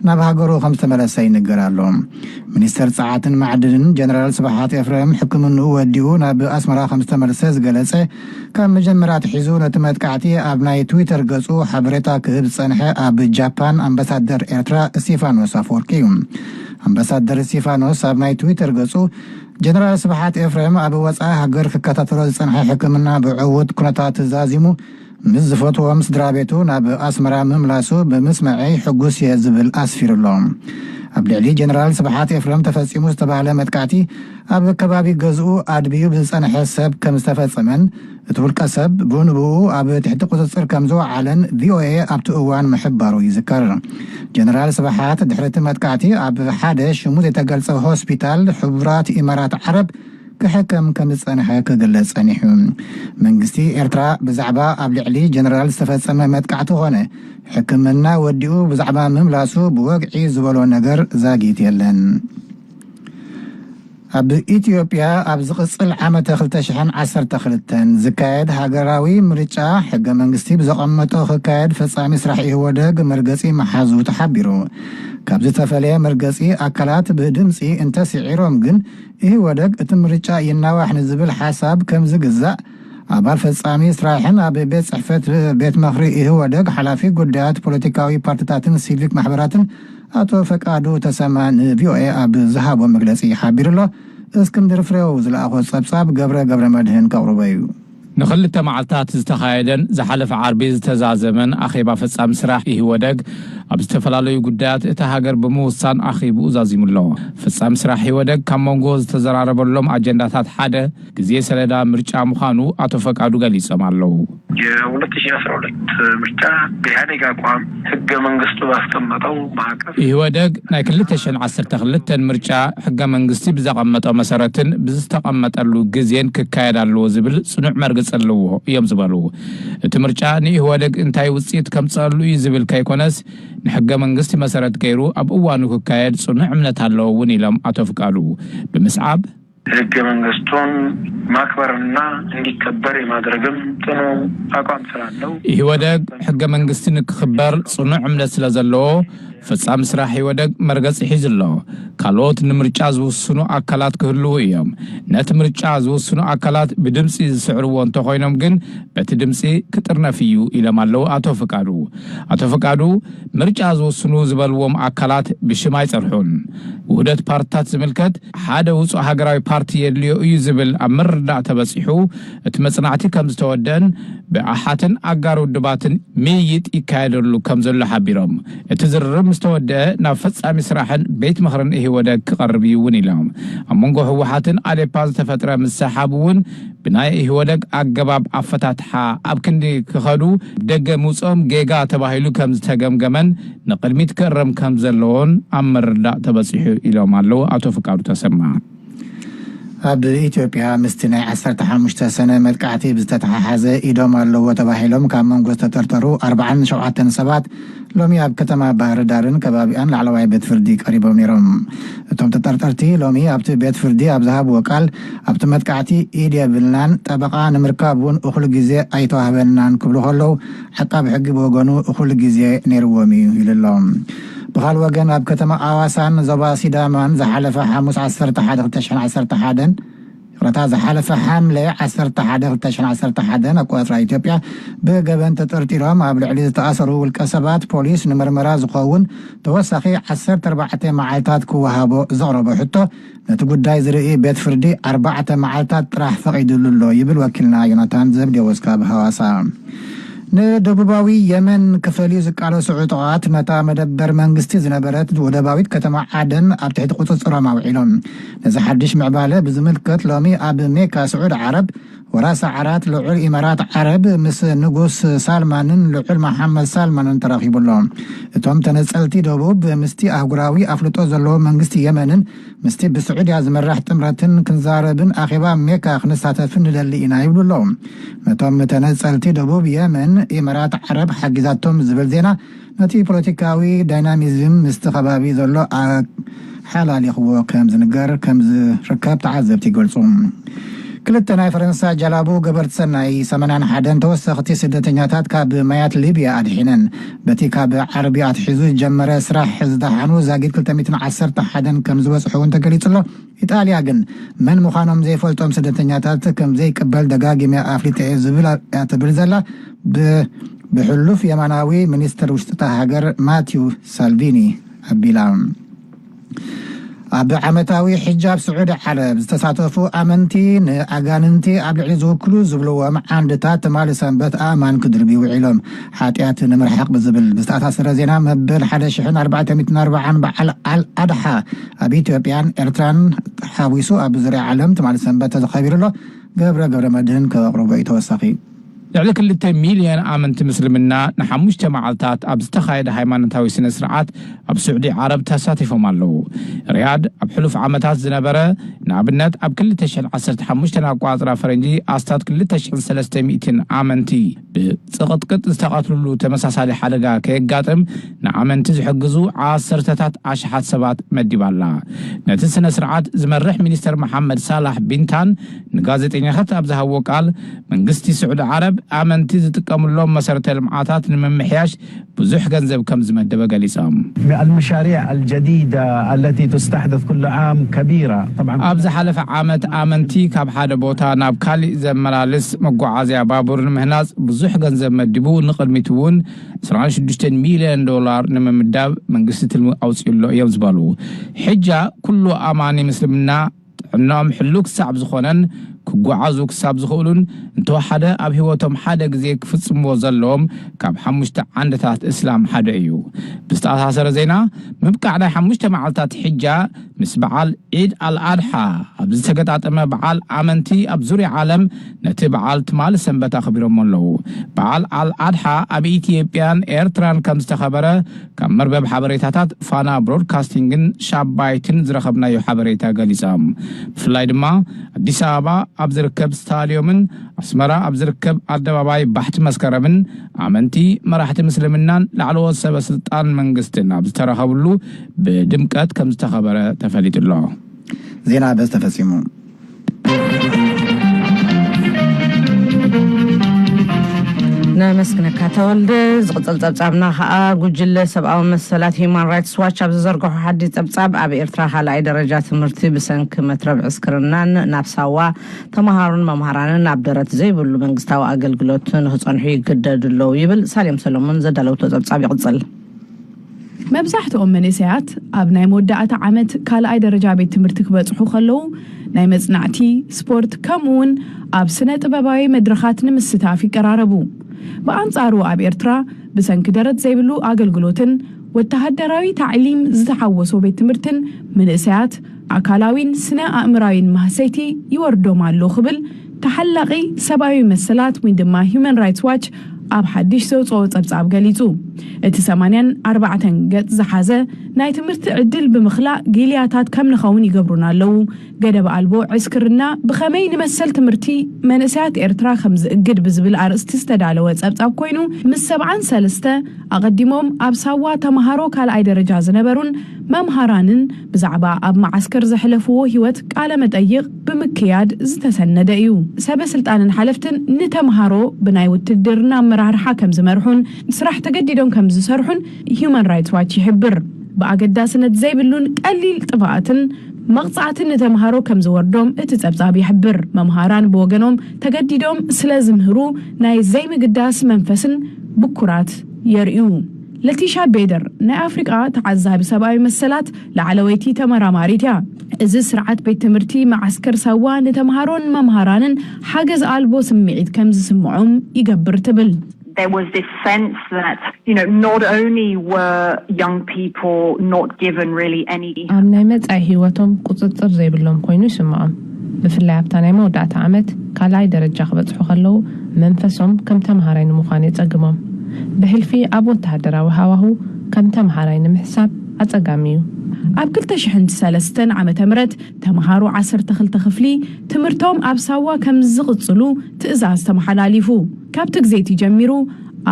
ናብ ሃገሩ ከም ዝተመለሰ ይንገር ኣሎ። ሚኒስተር ጸዓትን ማዕድንን ጀነራል ስብሓት ኤፍሬም ሕክምንኡ ወዲኡ ናብ ኣስመራ ከም ዝተመልሰ ዝገለጸ፣ ካብ መጀመርያ ኣትሒዙ ነቲ መጥቃዕቲ ኣብ ናይ ትዊተር ገጹ ሓበሬታ ክህብ ዝጸንሐ ኣብ ጃፓን ኣምባሳደር ኤርትራ እስቲፋኖስ ኣፈወርቂ እዩ። ኣምባሳደር እስቲፋኖስ ኣብ ናይ ትዊተር ገጹ፣ ጀነራል ስብሓት ኤፍሬም ኣብ ወጻኢ ሃገር ክከታተሎ ዝጸንሐ ሕክምና ብዕዉት ኩነታት ዛዚሙ ምስ ዝፈትዎም ስድራ ቤቱ ናብ ኣስመራ ምምላሱ ብምስመዐይ ሕጉስ እየ ዝብል ኣስፊሩ ኣሎ። ኣብ ልዕሊ ጀነራል ስብሓት ኤፍሬም ተፈጺሙ ዝተባህለ መጥቃዕቲ ኣብ ከባቢ ገዝኡ ኣድብዩ ብዝጸንሐ ሰብ ከም ዝተፈጸመን እቲ ውልቀ ሰብ ብኡ ንብኡ ኣብ ትሕቲ ቁጽጽር ከም ዝወዓለን ቪኦኤ ኣብቲ እዋን ምሕባሩ ይዝከር። ጀነራል ስብሓት ድሕሪ እቲ መጥቃዕቲ ኣብ ሓደ ሽሙ ዘይተገልጸ ሆስፒታል ሕቡራት ኢማራት ዓረብ ክሕከም ከም ዝጸንሐ ክግለጽ ጸኒሑ። መንግስቲ ኤርትራ ብዛዕባ ኣብ ልዕሊ ጀነራል ዝተፈጸመ መጥቃዕቲ ኾነ ሕክምና ወዲኡ ብዛዕባ ምምላሱ ብወግዒ ዝበሎ ነገር ዛጊት የለን። ኣብ ኢትዮጵያ ኣብ ዝቕጽል ዓመተ ክልተ ሽሕን ዓሰርተ ክልተን ዝካየድ ሃገራዊ ምርጫ ሕገ መንግስቲ ብዘቐመጦ ክካየድ ፈጻሚ ስራሕ ኢህወደግ መርገጺ መሓዙ ተሓቢሩ። ካብ ዝተፈለየ መርገጺ ኣካላት ብድምጺ እንተስዒሮም ግን ኢህወደግ እቲ ምርጫ ይናዋሕ ንዝብል ሓሳብ ከም ዝግዛእ ኣባል ፈጻሚ ስራሕን ኣብ ቤት ጽሕፈት ቤት ምኽሪ ኢህወደግ ሓላፊ ጉዳያት ፖለቲካዊ ፓርቲታትን ሲቪክ ማሕበራትን ኣቶ ፈቃዱ ተሰማ ንቪኦኤ ኣብ ዝሃቦ መግለጺ ሓቢሩ ኣሎ። እስክንድር ፍሬው ዝለኣኾ ጸብጻብ ገብረ ገብረ መድህን ከቕርቦ እዩ። ንኽልተ መዓልታት ዝተኻየደን ዝሓለፈ ዓርቢ ዝተዛዘመን ኣኼባ ፈጻሚ ስራሕ ኢህወደግ ኣብ ዝተፈላለዩ ጉዳያት እታ ሃገር ብምውሳን ኣኼብኡ ዛዚሙ ኣሎ። ፈጻሚ ስራሕ ኢህወደግ ካብ መንጎ ዝተዘራረበሎም ኣጀንዳታት ሓደ ግዜ ሰሌዳ ምርጫ ምዃኑ ኣቶ ፈቃዱ ገሊጾም ኣለዉ። የ ሁለት ሺህ አስራ ሁለት ምርጫ በኢህአዴግ አቋም ህገ መንግስቱ ባስቀመጠው ማዕቀፍ ኢህወደግ ናይ ክልተ ሽሕን ዓሰርተ ክልተን ምርጫ ሕገ መንግስቲ ብዘቐመጦ መሰረትን ብዝተቐመጠሉ ግዜን ክካየድ ኣለዎ ዝብል ጽኑዕ መርገጺ ኣለዎ እዮም ዝበሉ። እቲ ምርጫ ንኢህወደግ እንታይ ውጽኢት ከምጽኣሉ እዩ ዝብል ከይኮነስ ንሕገ መንግስቲ መሰረት ገይሩ ኣብ እዋኑ ክካየድ ጽኑዕ እምነት ኣለዎ እውን ኢሎም ኣቶ ፍቃዱ ብምስዓብ ህገ መንግስቱን ማክበርና እንዲከበር የማድረግም ጽኑ አቋም ስላለው ኢህወደግ ሕገ መንግስቲ ንክኽበር ጽኑዕ እምነት ስለ ዘለዎ ፈጻሚ ስራሕ ኢህወደግ መርገጺ ሒዙ ኣሎ። ካልኦት ንምርጫ ዝውስኑ ኣካላት ክህልዉ እዮም። ነቲ ምርጫ ዝውስኑ ኣካላት ብድምፂ ዝስዕርዎ እንተኾይኖም ግን በቲ ድምፂ ክጥርነፍ እዩ ኢሎም ኣለዉ ኣቶ ፍቃዱ። ኣቶ ፍቃዱ ምርጫ ዝውስኑ ዝበልዎም ኣካላት ብሽም ኣይጸርሑን። ውህደት ፓርትታት ዝምልከት ሓደ ውፁእ ሃገራዊ ፓርቲ የድልዮ እዩ ዝብል ኣብ ምርዳእ ተበፂሑ እቲ መፅናዕቲ ከም ዝተወደአን ብኣሓትን ኣጋር ውድባትን ምይይጥ ይካየደሉ ከም ዘሎ ሓቢሮም። እቲ ዝርርብ ምስ ተወደአ ናብ ፈፃሚ ስራሕን ቤት ምኽርን ኢህወደግ ክቐርብ እዩ እውን ኢሎም። ኣብ መንጎ ህወሓትን ኣዴፓን ዝተፈጥረ ምስሕሓብ እውን ብናይ ኢህወደግ ኣገባብ ኣፈታትሓ ኣብ ክንዲ ክኸዱ ደገ ምውፅኦም ጌጋ ተባሂሉ ከም ዝተገምገመን ንቕድሚት ክእረም ከም ዘለዎን ኣብ ምርዳእ ተበፂሑ ኢሎም ኣለዉ ኣቶ ፍቃዱ ተሰማ። ኣብ ኢትዮጵያ ምስቲ ናይ ዓሰርተ ሓሙሽተ ሰነ መጥቃዕቲ ብዝተተሓሓዘ ኢዶም ኣለዎ ተባሂሎም ካብ መንጎ ዝተጠርጠሩ ኣርባዓን ሸውዓተን ሰባት ሎሚ ኣብ ከተማ ባህር ዳርን ከባቢኣን ላዕለዋይ ቤት ፍርዲ ቀሪቦም ነይሮም። እቶም ተጠርጠርቲ ሎሚ ኣብቲ ቤት ፍርዲ ኣብ ዝሃብዎ ቃል ኣብቲ መጥቃዕቲ ኢድ የብልናን ጠበቓ ንምርካብ እውን እኹል ግዜ ኣይተዋህበናን ክብሉ ከለዉ ዓቃቢ ሕጊ ብወገኑ እኹል ግዜ ነይርዎም እዩ ኢሉ ኣሎ። ብኻል ወገን ኣብ ከተማ ኣዋሳን ዞባ ሲዳማን ዝሓለፈ ሓሙስ ዓሰርተ ሓደ ክልተ ሽሕን ዓሰርተ ሓደን ይቕረታ ዝሓለፈ ሓምለ ዓሰርተ ሓደ ክልተ ሽሕን ዓሰርተ ሓደን ኣቆጻጽራ ኢትዮጵያ ብገበን ተጠርጢሮም ኣብ ልዕሊ ዝተኣሰሩ ውልቀ ሰባት ፖሊስ ንምርመራ ዝኸውን ተወሳኺ ዓሰርተ ኣርባዕተ መዓልታት ክወሃቦ ዘቕረቦ ሕቶ ነቲ ጉዳይ ዝርኢ ቤት ፍርዲ ኣርባዕተ መዓልታት ጥራሕ ፈቒዱሉ ኣሎ ይብል ወኪልና ዮናታን ዘብዴዎስ ካብ ሃዋሳ። ንደቡባዊ የመን ክፈልዩ ዝቃለሱ ዕጡቓት ነታ መደበር መንግስቲ ዝነበረት ወደባዊት ከተማ ዓደን ኣብ ትሕቲ ቁፅፅሮም ኣውዒሎም። ነዚ ሓድሽ ምዕባለ ብዝምልከት ሎሚ ኣብ ሜካ ስዑድ ዓረብ ወራሲ ዓራት ልዑል ኢማራት ዓረብ ምስ ንጉስ ሳልማንን ልዑል መሓመድ ሳልማንን ተራኺቡ ኣሎ። እቶም ተነፀልቲ ደቡብ ምስቲ ኣህጉራዊ ኣፍልጦ ዘለዎ መንግስቲ የመንን ምስቲ ብስዑድያ ዝምራሕ ጥምረትን ክንዛረብን ኣኼባ ሜካ ክንሳተፍን ንደሊ ኢና ይብሉ ኣለዉ። ነቶም ተነፀልቲ ደቡብ የመን ኢማራት ዓረብ ሓጊዛቶም ዝብል ዜና ነቲ ፖለቲካዊ ዳይናሚዝም ምስቲ ከባቢ ዘሎ ኣሓላሊኽዎ ከም ዝንገር ከም ዝርከብ ተዓዘብቲ ይገልፁ። ክልተ ናይ ፈረንሳ ጀላቡ ገበርቲ ሰናይ ሰማንያን ሓደን ተወሰኽቲ ስደተኛታት ካብ ማያት ሊብያ ኣድሒነን። በቲ ካብ ዓርቢ ኣትሒዙ ዝጀመረ ስራሕ ዝደሓኑ ዛጊድ ክልተ ሚእትን ዓሰርተ ሓደን ከም ዝበጽሑ እውን ተገሊጹ ኣሎ። ኢጣልያ ግን መን ምዃኖም ዘይፈልጦም ስደተኛታት ከም ዘይቅበል ደጋጊመ ኣፍሊጠ እየ ዝብል እያ ትብል ዘላ። ብ-፣ ብሕሉፍ የማናዊ ሚኒስትር ውሽጢ እታ ሃገር ማቲው ሳልቪኒ ኣቢላ። ኣብ ዓመታዊ ሕጃ ኣብ ስዑዲ ዓረብ ዝተሳተፉ ኣመንቲ ንኣጋንንቲ ኣብ ልዕሊ ዝውክሉ ዝብልዎም ዓንድታት ትማሊ ሰንበት ኣእማን ክድርብዩ ውዒሎም። ሓጢኣት ንምርሓቕ ብዝብል ብዝተኣሳሰረ ዜና፣ መበል ሓደ ሽሕን ኣርባዕተ ሚእትን ኣርባዓን በዓል ኣል ኣድሓ ኣብ ኢትዮጵያን ኤርትራን ሓዊሱ ኣብ ዙርያ ዓለም ትማሊ ሰንበት ተኸቢሩ ኣሎ። ገብረ ገብረ መድህን ከቕርቦ እዩ ተወሳኺ። ልዕሊ ክልተ ሚልዮን ኣመንቲ ምስልምና ንሓሙሽተ መዓልታት ኣብ ዝተኻየደ ሃይማኖታዊ ስነ ስርዓት ኣብ ስዑዲ ዓረብ ተሳቲፎም ኣለዉ። ሪያድ ኣብ ሕሉፍ ዓመታት ዝነበረ፣ ንኣብነት ኣብ ክልተ ሽሕን ዓሰርተ ሓሙሽተን ኣቋጽራ ፈረንጂ ኣስታት ክልተ ሽሕን ሰለስተ ሚእትን ኣመንቲ ብጽቕጥቅጥ ዝተቐትሉሉ ተመሳሳሊ ሓደጋ ከየጋጥም ንኣመንቲ ዝሕግዙ ዓሰርተታት ኣሽሓት ሰባት መዲባ ኣላ። ነቲ ስነ ስርዓት ዝመርሕ ሚኒስተር መሓመድ ሳላሕ ቢንታን ንጋዜጠኛታት ኣብ ዝሃብዎ ቃል፣ መንግስቲ ስዑዲ ዓረብ ኣመንቲ ዝጥቀምሎም መሰረተ ልምዓታት ንምምሕያሽ ብዙሕ ገንዘብ ከም ዝመደበ ገሊጾም። المشاريع الجديدة التي تستحدث كل عام كبيرة طبعا። ኣብ ዝሓለፈ ዓመት ኣመንቲ ካብ ሓደ ቦታ ናብ ካሊእ ዘመላልስ መጓዓዝያ ባቡር ንምህናጽ ብዙሕ ገንዘብ መዲቡ፣ ንቕድሚት እውን ዕስራን ሽዱሽተን ሚልዮን ዶላር ንምምዳብ መንግስቲ ትልሚ ኣውጺኡሎ እዮም ዝበሉ። ሕጃ ኩሉ ኣማኒ ምስልምና ጥዕናኦም ሕሉው ክሳብ ዝኾነን ክጓዓዙ ክሳብ ዝኽእሉን፣ እንተወሓደ ኣብ ህይወቶም ሓደ ግዜ ክፍጽምዎ ዘለዎም ካብ ሓሙሽተ ዓንድታት እስላም ሓደ እዩ። ብዝተኣሳሰረ ዜና፣ ምብቃዕ ናይ ሓሙሽተ መዓልታት ሕጃ ምስ በዓል ዒድ ኣልኣድሓ ኣብ ዝተገጣጠመ በዓል ኣመንቲ ኣብ ዙርያ ዓለም ነቲ በዓል ትማሊ ሰንበት ኣኽቢሮሞ ኣለዉ። በዓል ኣልኣድሓ ኣብ ኢትዮጵያን ኤርትራን ከም ዝተኸበረ ካብ መርበብ ሓበሬታታት ፋና ብሮድካስቲንግን ሻባይትን ዝረኸብናዮ ሓበሬታ ገሊጾም። ብፍላይ ድማ ኣዲስ ኣበባ ኣብ ዝርከብ ስታድዮምን ኣስመራ ኣብ ዝርከብ ኣደባባይ ባሕቲ መስከረምን ኣመንቲ፣ መራሕቲ ምስልምናን ላዕለዎት ሰበ ስልጣን መንግስትን ኣብ ዝተረኸብሉ ብድምቀት ከም ዝተኸበረ ተፈሊጡ ኣሎ። ዜና በዚ ተፈጺሙ። ነመስግነካ ተወልደ። ዝቕጽል ጸብጻብና ከኣ፣ ጉጅለ ሰብኣዊ መሰላት ሂዩማን ራይትስ ዋች ኣብ ዝዘርግሖ ሓድሽ ጸብጻብ፣ ኣብ ኤርትራ ካልኣይ ደረጃ ትምህርቲ ብሰንኪ መትረብ ዕስክርናን ናብ ሳዋ ተመሃሮን መምሃራንን ኣብ ደረት ዘይብሉ መንግስታዊ ኣገልግሎት ንኽጸንሑ ይግደዱ ኣለዉ ይብል። ሳሌም ሰሎሞን ዘዳለውቶ ጸብጻብ ይቕጽል። መብዛሕትኦም መንእሰያት ኣብ ናይ መወዳእታ ዓመት ካልኣይ ደረጃ ቤት ትምህርቲ ክበጽሑ ከለዉ፣ ናይ መጽናዕቲ፣ ስፖርት፣ ከምኡውን ኣብ ስነ ጥበባዊ መድረኻት ንምስታፍ ይቀራረቡ። ብኣንጻሩ ኣብ ኤርትራ ብሰንኪ ደረት ዘይብሉ ኣገልግሎትን ወተሃደራዊ ታዕሊም ዝተሓወሶ ቤት ትምህርትን መንእሰያት ኣካላዊን ስነ ኣእምራዊን ማህሰይቲ ይወርዶም ኣሎ ክብል ተሓላቒ ሰብኣዊ መሰላት ወይ ድማ ሂዩማን ራይትስ ዋች ኣብ ሓድሽ ዘውፅኦ ጸብጻብ ገሊጹ። እቲ ሰማንያን ኣርባዕተን ገጽ ዝሓዘ ናይ ትምህርቲ ዕድል ብምኽላእ ጊልያታት ከም ንኸውን ይገብሩና ኣለዉ። ገደብ ኣልቦ ዕስክርና ብኸመይ ንመሰል ትምህርቲ መንእሰያት ኤርትራ ከም ዝእግድ ብዝብል ኣርእስቲ ዝተዳለወ ጸብጻብ ኮይኑ፣ ምስ ሰብዓን ሰለስተ ኣቐዲሞም ኣብ ሳዋ ተመሃሮ ካልኣይ ደረጃ ዝነበሩን መምሃራንን ብዛዕባ ኣብ መዓስከር ዘሕለፍዎ ህይወት ቃለ መጠይቕ ብምክያድ ዝተሰነደ እዩ። ሰበ ስልጣንን ሓለፍትን ንተምሃሮ ብናይ ውትድርና ኣመራርሓ ከም ዝመርሑን ስራሕ ተገዲዶም ከም ዝሰርሑን ሂዩማን ራይትስ ዋች ይሕብር። ብኣገዳስነት ዘይብሉን ቀሊል ጥፍኣትን መቕጻዕትን ንተምሃሮ ከም ዝወርዶም እቲ ጸብጻብ ይሕብር። መምሃራን ብወገኖም ተገዲዶም ስለ ዝምህሩ ናይ ዘይምግዳስ መንፈስን ብኩራት የርእዩ። ለቲሻ ቤደር ናይ ኣፍሪቃ ተዓዛቢ ሰብኣዊ መሰላት ላዕለወይቲ ተመራማሪት እያ። እዚ ስርዓት ቤት ትምህርቲ መዓስከር ሳዋ ንተምሃሮን መምሃራንን ሓገዝ ኣልቦ ስምዒት ከም ዝስምዖም ይገብር ትብል። There was this sense that, you know, not only were young people not given really any ኣብ ናይ መጻኢ ህይወቶም ቁጽጽር ዘይብሎም ኮይኑ ይስምዖም። ብፍላይ ኣብታ ናይ መወዳእታ ዓመት ካልኣይ ደረጃ ክበጽሑ ከለዉ መንፈሶም ከም ተምሃራይ ንምዃን የጸግሞም። ብሕልፊ ኣብ ወተሃደራዊ ሃዋሁ ከም ተምሃራይ ንምሕሳብ ኣጸጋሚ እዩ። ኣብ ክልተ ሽሕን ሰለስተን ዓመተ ምህረት ተምሃሮ ዓሰርተ ክልተ ክፍሊ ትምህርቶም ኣብ ሳዋ ከም ዝቕጽሉ ትእዛዝ ተመሓላሊፉ። ካብቲ ግዜ እቲ ጀሚሩ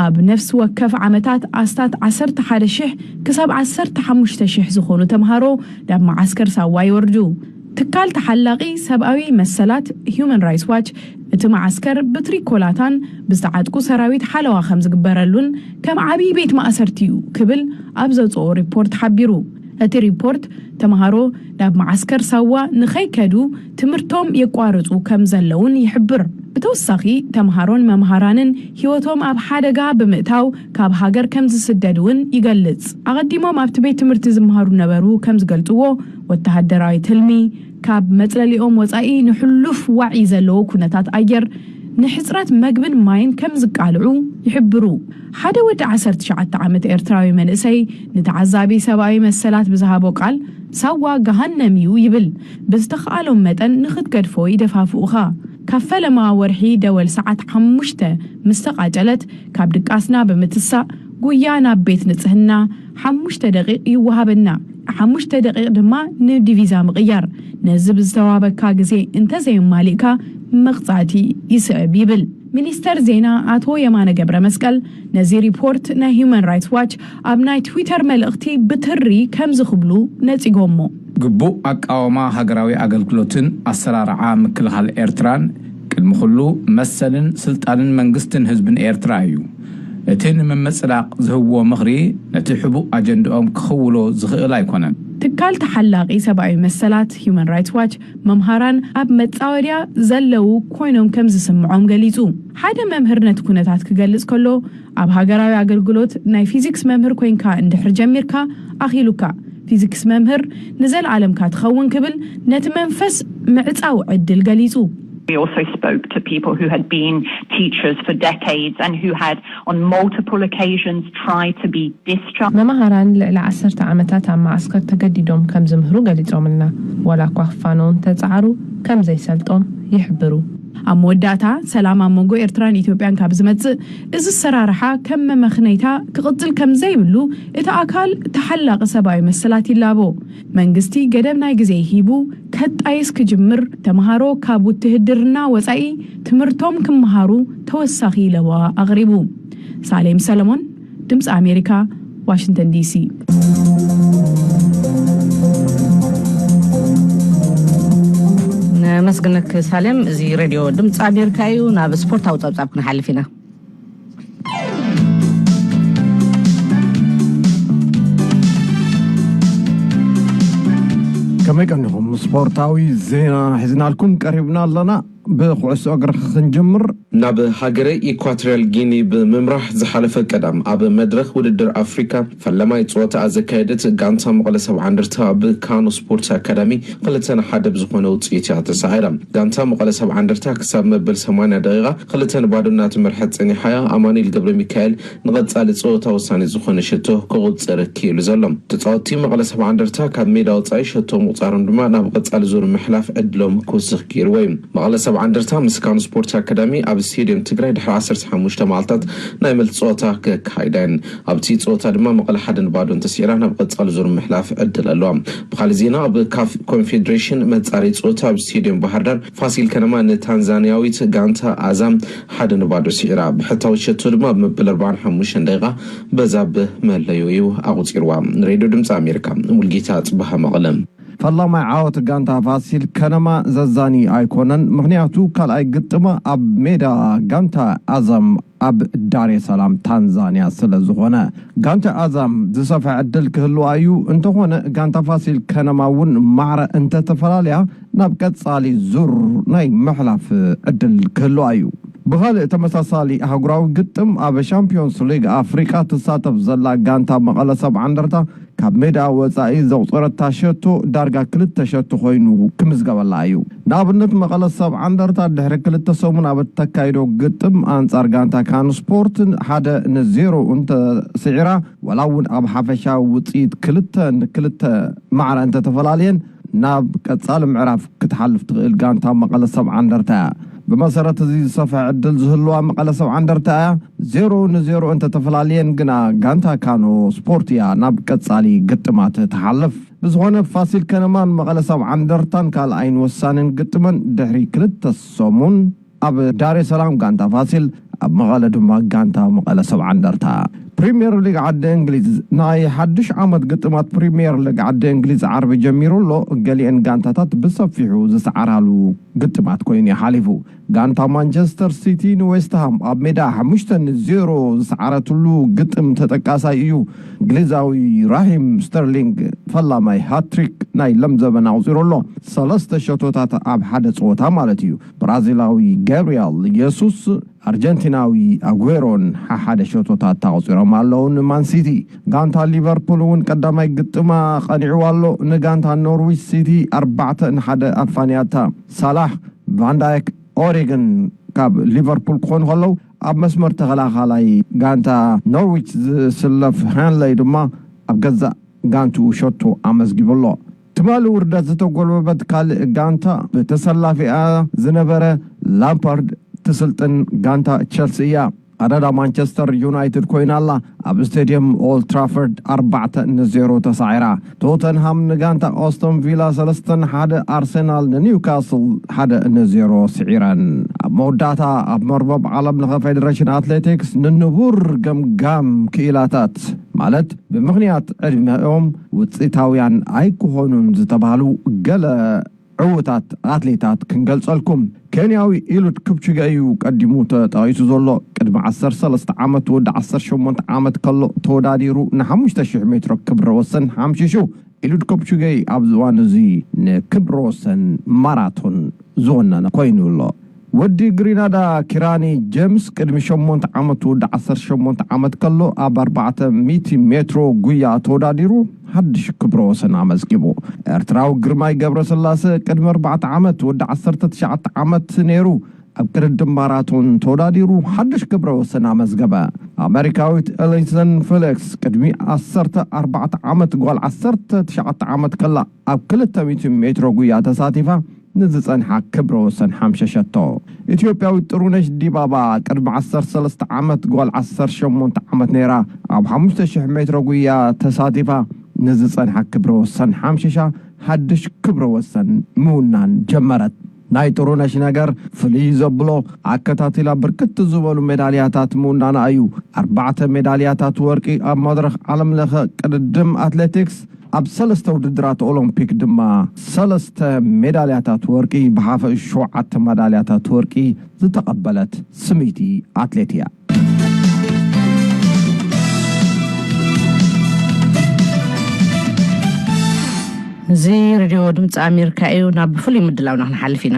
ኣብ ነፍሲ ወከፍ ዓመታት ኣስታት ዓሰርተ ሓደ ሽሕ ክሳብ ዓሰርተ ሓሙሽተ ሽሕ ዝኾኑ ተምሃሮ ናብ መዓስከር ሳዋ ይወርዱ። ትካል ተሓላቒ ሰብኣዊ መሰላት ሂዩማን ራይትስ ዋች፣ እቲ መዓስከር ብትሪኮላታን ብዝተዓጥቁ ሰራዊት ሓለዋ ከም ዝግበረሉን ከም ዓብዪ ቤት ማእሰርቲ እዩ ክብል ኣብ ዘውፅኦ ሪፖርት ሓቢሩ። እቲ ሪፖርት፣ ተምሃሮ ናብ መዓስከር ሳዋ ንኸይከዱ ትምህርቶም የቋርፁ ከም ዘለውን ይሕብር። ብተወሳኺ፣ ተምሃሮን መምሃራንን ህይወቶም ኣብ ሓደጋ ብምእታው ካብ ሃገር ከም ዝስደድ እውን ይገልጽ። ኣቐዲሞም ኣብቲ ቤት ትምህርቲ ዝመሃሩ ነበሩ ከም ዝገልጽዎ፣ ወተሃደራዊ ትልሚ፣ ካብ መጽለሊኦም ወጻኢ ንሕሉፍ ዋዒ ዘለዎ ኩነታት ኣየር፣ ንሕጽረት መግብን ማይን ከም ዝቃልዑ ይሕብሩ። ሓደ ወዲ ዓሰርተ ትሽዓተ ዓመት ኤርትራዊ መንእሰይ ንተዓዛቢ ሰብኣዊ መሰላት ብዝሃቦ ቃል፣ ሳዋ ገሃነም እዩ ይብል። ብዝተኻእሎም መጠን ንኽትገድፎ ይደፋፍኡኻ። ካብ ፈለማ ወርሒ ደወል ሰዓት ሓሙሽተ ምስ ተቓጨለት፣ ካብ ድቃስና ብምትሳእ፣ ጉያ ናብ ቤት ንጽህና ሓሙሽተ ደቂቕ ይወሃበና። ሓሙሽተ ደቂቕ ድማ ንዲቪዛ ምቕያር። ነዚ ብዝተዋበካ ግዜ እንተዘየማሊእካ፣ መቕጻዕቲ ይስዕብ ይብል። ሚኒስተር ዜና ኣቶ የማነ ገብረ መስቀል ነዚ ሪፖርት ናይ ሂዩማን ራይትስ ዋች ኣብ ናይ ትዊተር መልእኽቲ ብትሪ ከምዚ ክብሉ ነጺጎሞ። ግቡእ ኣቃውማ ሃገራዊ ኣገልግሎትን ኣሰራርዓ ምክልኻል ኤርትራን ቅድሚ ኩሉ መሰልን ስልጣንን መንግስትን ህዝብን ኤርትራ እዩ። እቲ ንምምጽዳቕ ዝህብዎ ምኽሪ ነቲ ሕቡእ ኣጀንድኦም ክኽውሎ ዝኽእል ኣይኮነን። ትካል ተሓላቒ ሰብኣዊ መሰላት ሂዩማን ራይትስ ዋች፣ መምሃራን ኣብ መጻወድያ ዘለዉ ኮይኖም ከም ዝስምዖም ገሊጹ። ሓደ መምህር ነቲ ኩነታት ክገልጽ ከሎ፣ ኣብ ሃገራዊ ኣገልግሎት ናይ ፊዚክስ መምህር ኮይንካ እንድሕር ጀሚርካ፣ ኣኺሉካ። ፊዚክስ መምህር ንዘለኣለምካ ትኸውን ክብል ነቲ መንፈስ ምዕጻው ዕድል ገሊጹ። We also spoke to people who had been teachers for decades and who had, on multiple occasions, tried to be discharged. መማሃራን ልዕሊ ዓሰርተ ዓመታት ኣብ መዓስከር ተገዲዶም ከም ዝምህሩ ገሊጾምልና። ዋላ እኳ ክፋነዉ እንተጸዓሩ፣ ከም ዘይሰልጦም ይሕብሩ። ኣብ መወዳእታ፣ ሰላም ኣብ መንጎ ኤርትራን ኢትዮጵያን ካብ ዝመጽእ፣ እዚ ኣሰራርሓ ከም መመኽነይታ ክቕጽል ከም ዘይብሉ እቲ ኣካል ተሓላቒ ሰብኣዊ መሰላት ይላቦ። መንግስቲ ገደብ ናይ ግዜ ሂቡ ከጣይስ ክጅምር፣ ተምሃሮ ካብ ውትህድርና ወጻኢ ትምህርቶም ክመሃሩ ተወሳኺ ለበዋ ኣቕሪቡ። ሳሌም ሰለሞን፣ ድምፂ ኣሜሪካ፣ ዋሽንግተን ዲሲ። ነመስግነክ ሳሌም። እዚ ሬድዮ ድምፂ ኣሜሪካ እዩ። ናብ ስፖርታዊ ጸብጻብ ክንሓልፍ ኢና። ከመይ ቀኒኹም? ስፖርታዊ ዜና ሒዝናልኩም ቀሪብና ኣለና። ብኩዕሶ እግሪ ክንጅምር። ናብ ሃገረ ኢኳቶሪያል ጊኒ ብምምራሕ ዝሓለፈ ቀዳም ኣብ መድረኽ ውድድር ኣፍሪካ ፈለማይ ጸወታኣ ዘካየደት ጋንታ መቐለ ሰብዓ እንደርታ ብካኖ ስፖርት ኣካዳሚ ክልተ ንሓደ ብዝኾነ ውጽኢት እያ ተሳዒራ። ጋንታ መቐለ ሰብዓ እንደርታ ክሳብ መበል ሰማንያ ደቂቓ ክልተ ንባዶ እናተመርሐት ጸኒሓ እያ። ኣማኑኤል ገብረ ሚካኤል ንቐጻሊ ጸወታ ወሳኒ ዝኾነ ሸቶ ክቑጽር ክኢሉ ዘሎ። ተጻወትቲ መቐለ ሰብዓ እንደርታ ካብ ሜዳ ወጻኢ ሸቶ ምቑጻሮም ድማ ናብ ቀጻሊ ዙር ምሕላፍ ዕድሎም ክውስኽ ገይርዎ እዩ። መቐለ ሰብዓ እንደርታ ምስ ካኑ ስፖርት ኣካዳሚ ኣብ ስቴድየም ትግራይ ድሕሪ ዓሰርተ ሓሙሽተ መዓልታት ናይ መልሲ ጸወታ ከካይዳ እየን። ኣብቲ ጸወታ ድማ መቐለ ሓደ ንባዶ እንተስዒራ ናብ ቀጻሊ ዙር ምሕላፍ ዕድል ኣለዋ። ብኻልእ ዜና፣ ኣብ ካፍ ኮንፌዴሬሽን መጻረዪ ጸወታ ኣብ ስቴድየም ባህር ዳር ፋሲል ከነማ ንታንዛንያዊት ጋንታ ኣዛም ሓደ ንባዶ ስዒራ። ብሕታዊ ሸቶ ድማ ኣብ መበል ኣርባዓን ሓሙሽተን ደቂቓ በዛብህ መለዮ እዩ ኣቑጺርዋ። ንሬድዮ ድምፂ ኣሜሪካ፣ ሙልጌታ ጽበሃ፣ መቐለ። ፈላማይ ዓወት ጋንታ ፋሲል ከነማ ዘዛኒ ኣይኮነን፣ ምኽንያቱ ካልኣይ ግጥማ ኣብ ሜዳ ጋንታ ኣዛም ኣብ ዳሬ ሰላም ታንዛንያ ስለ ዝኾነ፣ ጋንታ ኣዛም ዝሰፍሐ ዕድል ክህልዋ እዩ። እንተኾነ፣ ጋንታ ፋሲል ከነማ እውን ማዕረ እንተተፈላለያ፣ ናብ ቀጻሊ ዙር ናይ ምሕላፍ ዕድል ክህልዋ እዩ። ብኻልእ ተመሳሳሊ ኣህጉራዊ ግጥም፣ ኣብ ሻምፒዮንስ ሊግ ኣፍሪቃ ትሳተፍ ዘላ ጋንታ መቐለ ሰብዓ እንደርታ ካብ ሜዳ ወጻኢ ዘቑጸረታ ሸቶ ዳርጋ ክልተ ሸቶ ኮይኑ ክምዝገበላ እዩ። ንኣብነት፣ መቐለ ሰብዓ እንደርታ ድሕሪ ክልተ ሰሙን ኣብ እተካይዶ ግጥም ኣንጻር ጋንታ ካኑ ስፖርት ሓደ ንዜሮ እንተስዒራ፣ ዋላ እውን ኣብ ሓፈሻዊ ውጽኢት ክልተ ንክልተ ማዕረ እንተተፈላለየን፣ ናብ ቀጻሊ ምዕራፍ ክትሓልፍ ትኽእል ጋንታ መቐለ ሰብዓ እንደርታ እያ። ብመሰረት እዚ ዝሰፍሐ ዕድል ዝህልዋ መቐለ ሰብዓ እንደርታ እያ። ዜሮ ንዜሮ እንተተፈላለየን ግና፣ ጋንታ ካኖ ስፖርት እያ ናብ ቀጻሊ ግጥማት ትሓልፍ። ብዝኾነ፣ ፋሲል ከነማን መቐለ ሰብዓ እንደርታን ካልኣይን ወሳንን ግጥመን ድሕሪ ክልተ ሰሙን ኣብ ዳሬ ሰላም ጋንታ ፋሲል ኣብ መቐለ ድማ ጋንታ መቐለ ሰብዓ እንደርታ። ፕሪምየር ሊግ ዓዲ እንግሊዝ፣ ናይ ሓድሽ ዓመት ግጥማት ፕሪምየር ሊግ ዓዲ እንግሊዝ ዓርቢ ጀሚሩ ኣሎ። ገሊአን ጋንታታት ብሰፊሑ ዝሰዓራሉ ግጥማት ኮይኑ ሓሊፉ። ጋንታ ማንቸስተር ሲቲ ንዌስትሃም ኣብ ሜዳ ሓሙሽተ ንዜሮ ዝሰዓረትሉ ግጥም ተጠቃሳይ እዩ። እንግሊዛዊ ራሂም ስተርሊንግ ፈላማይ ሃትሪክ ናይ ለምዘበን ኣቑፂሩ ኣሎ። ሰለስተ ሸቶታት ኣብ ሓደ ፀወታ ማለት እዩ። ብራዚላዊ ጋብሪያል የሱስ፣ ኣርጀንቲናዊ ኣጉዌሮን ሓሓደ ሸቶታት ኣቑፂሮም ኣለዉ ንማን ሲቲ። ጋንታ ሊቨርፑል እውን ቀዳማይ ግጥማ ቀኒዕዋ ኣሎ። ንጋንታ ኖርዊች ሲቲ ኣርባዕተ ንሓደ ኣፋንያታ። ሳላሕ፣ ቫንዳይክ፣ ኦሪግን ካብ ሊቨርፑል ክኾኑ ከለዉ፣ ኣብ መስመር ተኸላኻላይ ጋንታ ኖርዊች ዝስለፍ ሃንለይ ድማ ኣብ ገዛእ ጋንትኡ ሸቶ ኣመዝጊቡ ኣሎ። ትማሊ ውርደት ዝተጎልበበት ካልእ ጋንታ፣ ብተሰላፊኣ ዝነበረ ላምፓርድ ትስልጥን ጋንታ ቸልሲ እያ። ኣዳዳ ማንቸስተር ዩናይትድ ኮይና ኣላ። ኣብ ስቴድየም ኦልድ ትራፈርድ ኣርባዕተ ንዜሮ ተሳዒራ። ቶተንሃም ንጋንታ ኦስቶን ቪላ ሰለስተ ንሓደ፣ ኣርሰናል ንኒውካስል ሓደ ንዜሮ ስዒረን። ኣብ መወዳእታ፣ ኣብ መርበብ ዓለም ለኸ ፌዴሬሽን ኣትሌቲክስ ንንቡር ገምጋም ክኢላታት፣ ማለት ብምኽንያት ዕድመኦም ውፅኢታውያን ኣይክኾኑን ዝተባህሉ ገለ ዕዉታት ኣትሌታት ክንገልጸልኩም። ኬንያዊ ኢሉድ ክፕቹገ እዩ ቀዲሙ ተጣይሱ ዘሎ። ቅድሚ ዓሰርተ ሰለስተ ዓመት፣ ወዲ ዓሰርተ ሸሞንተ ዓመት ከሎ ተወዳዲሩ ንሓሙሽተ ሽሕ ሜትሮ ክብረ ወሰን ሓምሺሹ። ኢሉድ ክፕቹገ ኣብዚ እዋን እዚ ንክብረ ወሰን ማራቶን ዝወነነ ኮይኑ ኣሎ። ወዲ ግሪናዳ ኪራኒ ጀምስ ቅድሚ ሸሞንተ ዓመት፣ ወዲ ዓሰርተ ሸሞንተ ዓመት ከሎ ኣብ ኣርባዕተ ሚእቲ ሜትሮ ጉያ ተወዳዲሩ ሓድሽ ክብረ ወሰን ኣመዝጊቡ። ኤርትራዊ ግርማይ ገብረስላሰ ቅድሚ ኣርባዕተ ዓመት፣ ወዲ ዓሰርተ ትሽዓተ ዓመት ነይሩ፣ ኣብ ቅድድም ማራቶን ተወዳዲሩ ሓድሽ ክብረ ወሰን ኣመዝገበ። ኣሜሪካዊት ኤሊሰን ፌሊክስ ቅድሚ ዓሰርተ ኣርባዕተ ዓመት፣ ጓል ዓሰርተ ትሽዓተ ዓመት ከላ፣ ኣብ ክልተ ሚእቲ ሜትሮ ጉያ ተሳቲፋ ንዝጸንሓ ክብረ ወሰን ሓምሸሸቶ። ኢትዮጵያዊት ጥሩነሽ ዲባባ ቅድሚ ዓሰርተ ሰለስተ ዓመት፣ ጓል ዓሰርተ ሸሞንተ ዓመት ነይራ፣ ኣብ ሓሙሽተ ሽሕ ሜትሮ ጉያ ተሳቲፋ ንዝጸንሓ ክብረ ወሰን ሓምሽሻ፣ ሓድሽ ክብረ ወሰን ምውናን ጀመረት። ናይ ጥሩነሽ ነገር ፍልይ ዘብሎ፣ ኣከታቲላ ብርክት ዝበሉ ሜዳልያታት ምውናና እዩ። ኣርባዕተ ሜዳልያታት ወርቂ ኣብ መድረኽ ዓለም ለኸ ቅድድም ኣትሌቲክስ፣ ኣብ ሰለስተ ውድድራት ኦሎምፒክ ድማ ሰለስተ ሜዳልያታት ወርቂ፣ ብሓፈ ሸውዓተ ሜዳልያታት ወርቂ ዝተቐበለት ስምይቲ ኣትሌት እያ። እዚ ሬድዮ ድምፂ ኣሜሪካ እዩ። ናብ ፍሉይ ምድላውና ክንሓልፍ ኢና።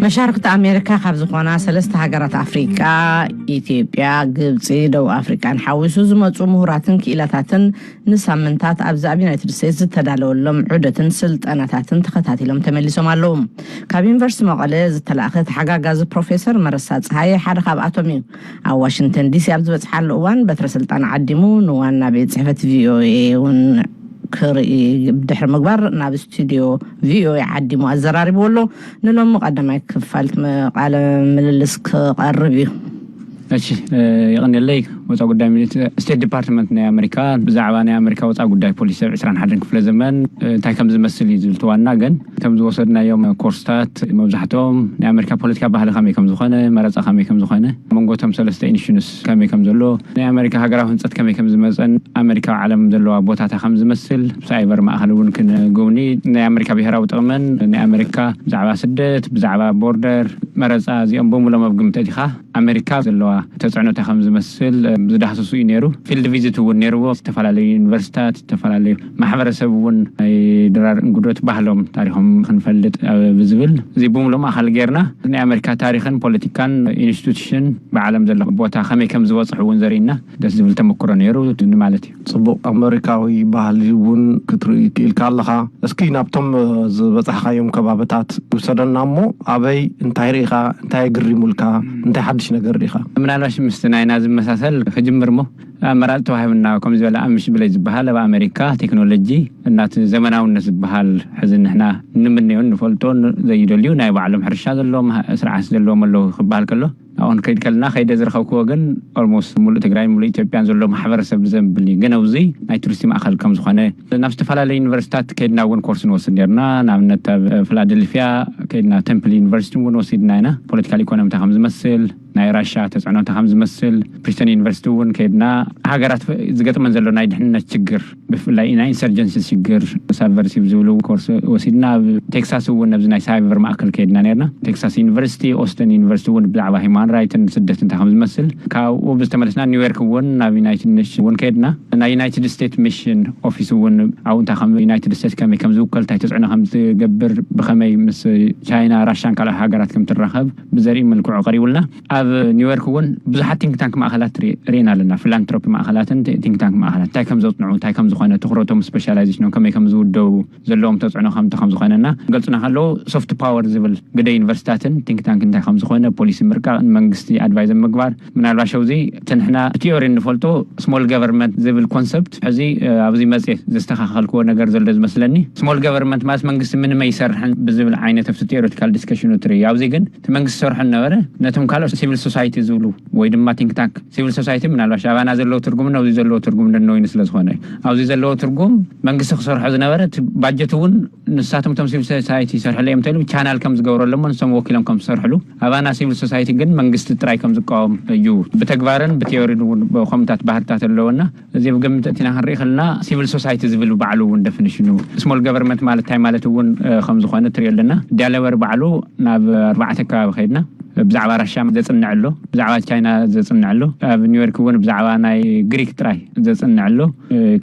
መሻርክቲ ኣሜሪካ ካብ ዝኾና ሰለስተ ሃገራት ኣፍሪቃ፣ ኢትዮጵያ፣ ግብፂ፣ ደቡብ ኣፍሪቃን ሓዊሱ ዝመፁ ምሁራትን ክኢላታትን ንሳምንታት ኣብዚ ኣብ ዩናይትድ ስቴትስ ዝተዳለወሎም ዑደትን ስልጠናታትን ተኸታቲሎም ተመሊሶም ኣለዉ። ካብ ዩኒቨርሲቲ መቐለ ዝተላእኸ ተሓጋጋዚ ፕሮፌሰር መረሳ ፀሃየ ሓደ ካብኣቶም እዩ። ኣብ ዋሽንግተን ዲሲ ኣብ ዝበፅሓሉ እዋን በትረ ስልጣን ዓዲሙ ንዋና ቤት ፅሕፈት ቪኦኤ እውን ክርኢ ድሕሪ ምግባር ናብ ስቱዲዮ ቪኦኤ ዓዲሙ ኣዘራሪብዎ ኣሎ። ንሎሚ ቀዳማይ ክፋል ቃለ ምልልስ ክቐርብ እዩ። እሺ፣ እ፣ የቐንየለይ። ወፃ ጉዳይ ሚኒስ-፣ ስቴት ዲፓርትመንት ናይ ኣሜሪካ ብዛዕባ ናይ ኣሜሪካ ወፃ ጉዳይ ፖሊሲ ኣብ ዕስራን ሓደን ክፍለ ዘመን፣ እ፣ እንታይ ከም ዝመስል እዩ ዝብል ተዋና፣ ግን ከም ዝወሰድናዮም ኮርስታት መብዛሕትኦም ናይ ኣሜሪካ ፖለቲካ ባህሊ ከመይ ከም ዝኾነ፣ መረፃ ከመይ ከም ዝኾነ፣ መንጎቶም ሰለስተ ኢንሹንስ ከመይ ከም ዘሎ፣ ናይ ኣሜሪካ ሃገራዊ ህንፀት ከመይ ከም ዝመፀን ኣሜሪካ ኣብ ዓለም ዘለዋ ቦታታ ከም ዝመስል፣ ሳይበር ማእኸል እውን ክንጉብኒ፣ ናይ ኣሜሪካ ብሄራዊ ጥቕምን ናይ ኣሜሪካ ብዛዕባ ስደት፣ ብዛዕባ ቦርደር፣ መረፃ፣ እዚኦም ብምሎም ኣብ ግምት ኣቲኻ ኣሜሪካ ዘለዋ ተፅዕኖታ ከም ዝመስል ዝዳህሰሱ እዩ ነይሩ። ፊልድ ቪዚት እውን ነይርዎ። ዝተፈላለዩ ዩኒቨርሲታት፣ ዝተፈላለዩ ማሕበረሰብ እውን ናይ ድራር እንግዶት ባህሎም፣ ታሪኾም ክንፈልጥ ኣብ ዝብል፣ እዚ ብምሉእ ማእኸል ጌርና ናይ ኣሜሪካ ታሪኽን ፖለቲካን ኢንስቲቱሽን ብዓለም ዘሎ ቦታ ከመይ ከም ዝበፅሑ እውን ዘርእና ደስ ዝብል ተመክሮ ነይሩ ማለት እዩ። ፅቡቕ፣ ኣሜሪካዊ ባህሊ እውን ክትርኢ ክኢልካ ኣለኻ። እስኪ ናብቶም ዝበፃሕካዮም ከባብታት ውሰደና እሞ፣ ኣበይ እንታይ ርኢኻ? እንታይ ኣግሪሙልካ? እንታይ ሓድሽ ነገር ርኢኻ? ምናልባሽ ምስቲ ናይና ዝመሳሰል ክጅምር እሞ፣ ኣመራፂ ተዋሂብና፣ ከም ዝበለ ኣምሽ ብለይ ዝበሃል ኣብ ኣሜሪካ ቴክኖሎጂ እናቲ ዘመናውነት ዝበሃል ሕዚ ንሕና ንምንዮን ንፈልጦን ዘይደልዩ ናይ ባዕሎም ሕርሻ ዘለዎም፣ ስርዓት ዘለዎም ኣለዉ ክበሃል ከሎ፣ ኦን ከይድ ከልና ከይደ ዝረኸብክዎ ግን ኦልሞስት ሙሉእ ትግራይ ሙሉእ ኢትዮጵያን ዘሎ ማሕበረሰብ ብዘንብል እዩ። ግን ኣብዚ ናይ ቱሪስት ማእኸል ከም ዝኾነ ናብ ዝተፈላለዩ ዩኒቨርሲታት ከይድና እውን ኮርስ ንወስድ ነርና። ንኣብነት ኣብ ፊላደልፊያ ከይድና ቴምፕል ዩኒቨርሲቲ እውን ወሲድና ኢና። ፖለቲካል ኢኮኖሚ እንታይ ከም ዝመስል፣ ናይ ራሻ ተፅዕኖ እንታይ ከም ዝመስል፣ ፕሪስተን ዩኒቨርሲቲ እውን ከይድና ሃገራት ዝገጥመን ዘሎ ናይ ድሕንነት ችግር ብፍላይ ናይ ኢንሰርጀንሲ ሽግር ሳብቨርሲቭ ዝብሉ ኮርስ ወሲድና። ኣብ ቴክሳስ እውን ኣብዚ ናይ ሳይበር ማእከል ከይድና ነርና። ቴክሳስ ዩኒቨርሲቲ ኦስተን ዩኒቨርሲቲ እውን ብዛዕባ ሂማን ራይትን ስደት እንታይ ከም ዝመስል ካብኡ ብዝተመለስና ኒውዮርክ እውን ናብ ዩናይትድ ኔሽን እውን ከይድና። ናይ ዩናይትድ ስቴትስ ሚሽን ኦፊስ እውን ኣብኡ እንታይ ከም ዩናይትድ ስቴትስ ከመይ ከም ዝውከል እንታይ ተፅዕኖ ከም ዝገብር ብኸመይ ምስ ቻይና ራሻን ካልኦት ሃገራት ከም ትራኸብ ብዘርኢ መልክዑ ቀሪቡልና። ኣብ ኒውዮርክ እውን ብዙሓት ቲንክ ታንክ ማእኸላት ርኢና ኣለና። ፊላንትሮፒ ማእኸላትን ቲንክ ታንክ ማእኸላት እንታይ ከም ዘፅንዑ እንታይ ከም ዝኾነ ትኩረቶም ስፔሻላይዜሽኖም ከመይ ከም ዝውደቡ ዘለዎም ተፅዕኖ ከምቲ ከም ዝኾነና ገልፁና ከለዉ ሶፍት ፓወር ዝብል ግደ ዩኒቨርሲታትን ቲንክ ታንክ እንታይ ከም ዝኾነ ፖሊሲ ምርቃቕን መንግስቲ ኣድቫይዘር ምግባር ምናልባሽ ኣብዚ እቲ ንሕና ቲዮሪ እንፈልጦ ስሞል ገቨርንመንት ዝብል ኮንሰፕት ሕዚ ኣብዚ መፅየ ዘስተኻኸልክዎ ነገር ዘሎ ዝመስለኒ። ስሞል ገቨርንመንት ማለት መንግስቲ ምንም ኣይሰርሕን ብዝብል ዓይነት ኣብቲ ቴዎሬቲካል ዲስከሽኑ ትርኢ። ኣብዚ ግን እቲ መንግስቲ ሰርሖ ነበረ ነቶም ካልኦት ሲቪል ሶሳይቲ ዝብሉ ወይ ድማ ቲንክ ታንክ ሲቪል ሶሳይቲ ምናልባሽ ኣባና ዘለዎ ትርጉምን ኣብዚ ዘለዎ ትርጉም ነነወይኑ ስለ ዝኾነ ኣብዚ ዘለዎ ትርጉም መንግስቲ ክሰርሖ ዝነበረ እቲ ባጀት እውን ንሳቶም እቶም ሲቪል ሶሳይቲ ይሰርሕለ እዮም ተሉ ቻናል ከም ዝገብረሎም ንሶም ወኪሎም ከም ዝሰርሕሉ ኣባና ሲቪል ሶሳይቲ ግን መንግስቲ ጥራይ ከም ዝቃወም እዩ። ብተግባርን ብቴዎሪን እውን ከምታት ባህርታት ኣለዎና እዚ ብግምት እቲና ክንርኢ ከለና ሲቪል ሶሳይቲ ዝብል ባዕሉ እውን ደፊኒሽኑ ስሞል ገቨርንመንት ማለት እንታይ ማለት እውን ከም ዝኾነ ትሪኦ ኣለና። ዳለወር ባዕሉ ናብ ኣርባዕተ ከባቢ ከይድና ብዛዕባ ራሻ ዘፅንዕ ኣሎ፣ ብዛዕባ ቻይና ዘፅንዕ ኣሎ፣ ኣብ ኒውዮርክ እውን ብዛዕባ ናይ ግሪክ ጥራይ ዘፅንዕ ኣሎ።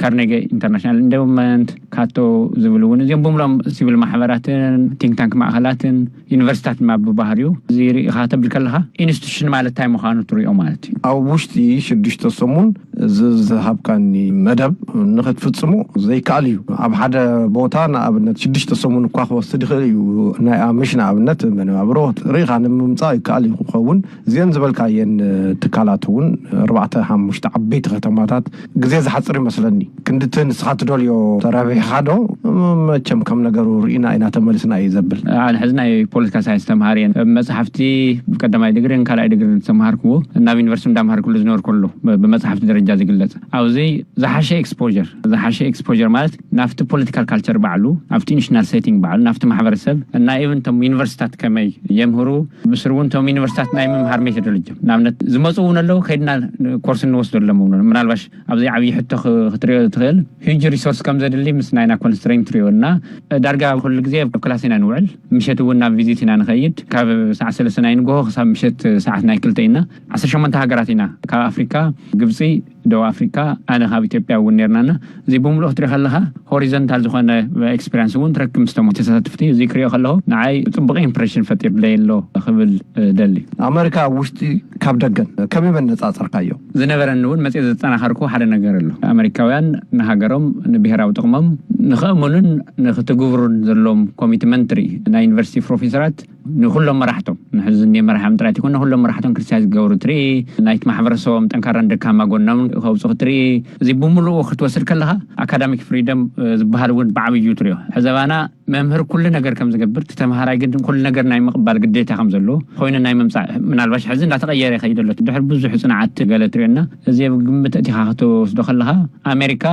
ካርኔጌ ኢንተርናሽናል ኢንደውመንት ካቶ ዝብል እውን እዚኦም ብምሎም ሲቪል ማሕበራትን ቲንክ ታንክ ማእኸላትን ዩኒቨርሲታት ድማ ብባህሪኡ እዚ ርኢኻ ተብል ከለኻ ኢንስቲቱሽን ማለት እንታይ ምዃኑ ትሪኦ ማለት እዩ። ኣብ ውሽጢ ሽዱሽተ ሰሙን እዚ ዝሃብካኒ መደብ ንክትፍፅሞ ዘይከኣል እዩ። ኣብ ሓደ ቦታ ንኣብነት ሽዱሽተ ሰሙን እኳ ክወስድ ይኽእል እዩ። ናይ ኣምሽ ንኣብነት መነባብሮ ርኢኻ ንምምፃእ ይከኣል እዩ ክኸውን። እዚአን ዝበልካየን ትካላት እውን ኣርባዕተ ሓሙሽተ ዓበይቲ ከተማታት ግዜ ዝሓፅር ይመስለኒ። ክንድቲ ንስኻ ትደልዮ ተረቢሕኻ ዶ? መቸም ከም ነገሩ ርኢና ኢና ተመልስና እዩ ዘብል። ኣነ ሕዚ ናይ ፖለቲካ ሳይንስ ተምሃር እየን። መፅሓፍቲ ቀዳማይ ድግሪን ካልኣይ ድግሪን ዝተምሃርክዎ ናብ ዩኒቨርሲቲ እንዳምሃርክሉ ዝነበርኩ ኣሎ ብመፅሓፍቲ ደረጃ ዝግለፅ ኣብዚ ዝሓሸ ኤክስፖር ዝሓሸ ኤክስፖር ማለት ናብቲ ፖለቲካል ካልቸር ባዕሉ ናብቲ ኢንሽናል ሴቲንግ ባዕሉ ናብቲ ማሕበረሰብ እና ኢቨን ቶም ዩኒቨርሲታት ከመይ የምህሩ ብስር እውን ቶም ዩኒቨርሲታት ናይ ምምሃር ሜቶዶሎጂ ንኣብነት ዝመፁ እውን ኣለዉ ከይድና ኮርስ እንወስደሎም እውን ምናልባሽ ኣብዚ ዓብዪ ሕቶ ክትሪኦ ትኽእል ሂጅ ሪሶርስ ከም ዘድሊ ምስ ናይና ኮንስትሬንት ትሪኦ እና ዳርጋ ኩሉ ግዜ ኣብ ክላስ ኢና ንውዕል ምሸት እውን ናብ ቪዚት ኢና ንኸይድ ካብ ሰዓት ሰለስተ ናይ ንግሆ ክሳብ ምሸት ሰዓት ናይ ክልተ ኢና ዓሰርተ ሸሞንተ ሃገራት ኢና ካብ ኣፍሪካ ግብፂ ደቡብ ኣፍሪካ ኣነ ካብ ኢትዮጵያ እውን ነርናና እዚ ብምሉእ ክትሪኦ ከለካ ሆሪዘንታል ዝኾነ ኤክስፔሪንስ እውን ትረክብ ምስቶም ተሳተፍቲ እዚ ክሪኦ ከለኹ ንዓይ ፅቡቅ ኢምፕሬሽን ፈጢርለይ ኣሎ ክብል ደሊ። ኣመሪካ ኣብ ውሽጢ ካብ ደገን ከመይ መነፃፀርካዮ? ዝነበረኒ እውን መፅየ ዘጠናኸርኩ ሓደ ነገር ኣሎ። ኣመሪካውያን ንሃገሮም ንብሄራዊ ጥቕሞም ንኸእምኑን ንክትግብሩን ዘለዎም ኮሚትመንት ርኢ ናይ ዩኒቨርሲቲ ፕሮፌሰራት ንኩሎም መራሕቶም ንሕዚ እኒኦ መራሕም ጥራይ ትኮን ንኩሎም መራሕቶም ክርስቲያን ዝገብሩ ትርኢ ናይቲ ማሕበረሰቦም ጠንካራን ደካማ ጎኖም ከውፅኡ ትርኢ እዚ ብምሉኡ ክትወስድ ከለካ ኣካዳሚክ ፍሪደም ዝበሃል እውን ብዓብዩ ትሪኦ ሕዘባና መምህር ኩሉ ነገር ከም ዝገብር እቲ ተምሃራይ ግን ኩሉ ነገር ናይ ምቕባል ግዴታ ከም ዘለዎ ኮይኑ ናይ ምምፃእ ምናልባሽ ሕዚ እንዳተቐየረ ይኸይድ ኣሎ ድሕር ብዙሕ ፅንዓት ገለ ትሪኦና እዚ ኣብ ግምት እቲኻ ክትወስዶ ከለካ ኣሜሪካ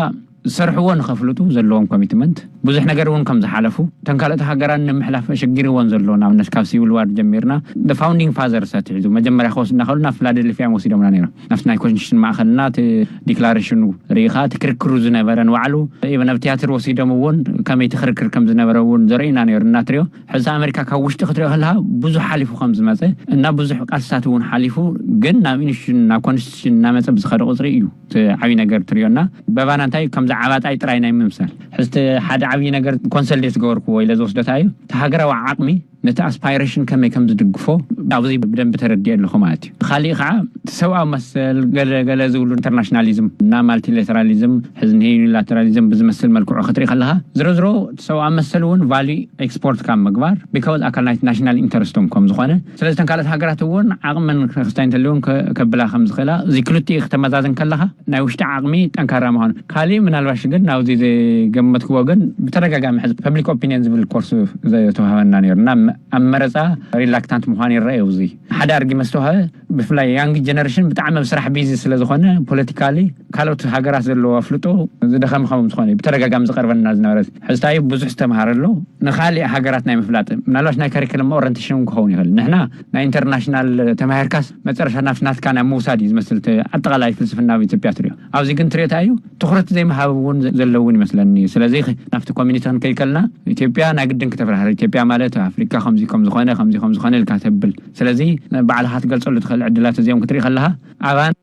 ዝሰርሕዎ ንኸፍልጡ ዘለዎም ኮሚትመንት ብዙሕ ነገር እውን ከም ዝሓለፉ እተን ካልኦት ሃገራት ንምሕላፍ ኣሸጊርዎን ዘሎ ንኣብነት ካብ ሲቪል ዋር ጀሚርና ፋውንዲንግ ፋዘርስ ኣትሒዙ መጀመርያ ከወስድና ከሉ ናብ ፊላደልፊያ ወሲዶምና ነይሮም ናብቲ ናይ ኮንስቲቱሽን ማእኸልና እቲ ዲክላሬሽኑ ርኢኻ እቲ ክርክሩ ዝነበረ ንባዕሉ ኢቨን ኣብ ቲያትር ወሲዶም እውን ከመይ እቲ ክርክር ከም ዝነበረ እውን ዘርእዩና ነይሩ እናትሪኦ ሕዚ ኣሜሪካ ካብ ውሽጢ ክትሪኦ ከለካ ብዙሕ ሓሊፉ ከም ዝመፀ እና ብዙሕ ቃልስታት እውን ሓሊፉ ግን ናብ ኢንስቲቱሽን ናብ ኮንስቲቱሽን እናመፀ ብዝኸደ ቁፅሪ እዩ ዓብዪ ነገር ትሪኦና በባና እንታይ ከምዚ ዓባጣይ ጥራይ ናይ ምምሳል ሕዝቲ ሓደ ዓብዪ ነገር ኮንሰልዴት ዝገበርክዎ ኢለ ዝወስደታ እዩ እቲ ሃገራዊ ዓቕሚ ነቲ ኣስፓይሬሽን ከመይ ከም ዝድግፎ ኣብዚ ብደንብ ተረዲኦ ኣለኹ ማለት እዩ። ካሊእ ከዓ እቲ ሰብኣዊ መሰል ገለ ገለ ዝብሉ ኢንተርናሽናሊዝም እና ማልቲላተራሊዝም ሕዚ ዩኒላተራሊዝም ብዝመስል መልክዑ ክትርኢ ከለካ ዝሮ ዝሮ እቲ ሰብኣዊ መሰል እውን ቫሊ ኤክስፖርት ካብ ምግባር ቢካዝ ኣካል ናይቲ ናሽናል ኢንተረስቶም ከም ዝኾነ ስለዚ ተን ካልኦት ሃገራት እውን ዓቕመን ክስታይ እንተልውን ከብላ ከም ዝኽእላ እዚ ክልቲኡ ክተመዛዝን ከለካ ናይ ውሽጢ ዓቕሚ ጠንካራ ምዃኑ ካሊእ ምናልባሽ ግን ናብዚ ዝገመትክዎ ግን ብተደጋጋሚ ሕዚ ፐብሊክ ኦፒኒየን ዝብል ኮርስ ዝተዋህበና ነይሩ እና ኣብ መረፃ ሪላክታንት ምዃን ይረአ እዚ ሓደ ኣርጊመ ዝተዋህበ ብፍላይ ያንግ ጀነሬሽን ብጣዕሚ ኣብ ስራሕ ቢዚ ስለ ዝኾነ፣ ፖለቲካሊ ካልኦት ሃገራት ዘለዎ ኣፍልጦ ዝደኸመ ከም ዝኾነ እዩ ብተደጋጋሚ ዝቐርበና ዝነበረ። ሕዝታዩ ብዙሕ ዝተምሃረ ኣሎ። ንኻሊእ ሃገራት ናይ ምፍላጥ፣ ምናልባሽ ናይ ካሪክለም ኦረንቴሽን እውን ክኸውን ይኽእል። ንሕና ናይ ኢንተርናሽናል ተማሂርካስ መጨረሻ ናብቲ ናትካ ናይ ምውሳድ እዩ ዝመስል፣ እቲ ኣጠቓላይ ፍልስፍና ኣብ ኢትዮጵያ ትሪኦ። ኣብዚ ግን ትሪኦ እንታይ እዩ? ትኹረት ዘይምሃብ እውን ዘለውን ይመስለኒ። ስለዚ ናብቲ ኮሚኒቲ ክንከይድ ከለና፣ ኢትዮጵያ ናይ ግድን ክተፍራህር፣ ኢትዮጵያ ማለት ኣፍሪካ ከምዚ ከም ዝኾነ፣ ከምዚ ከም ዝኾነ ኢልካ ተብል። ስለዚ ባዕልኻ ትገልጸሉ ትኽእል ዕድላት እዚኦም ክትርኢ ከለኻ፣ ኣባን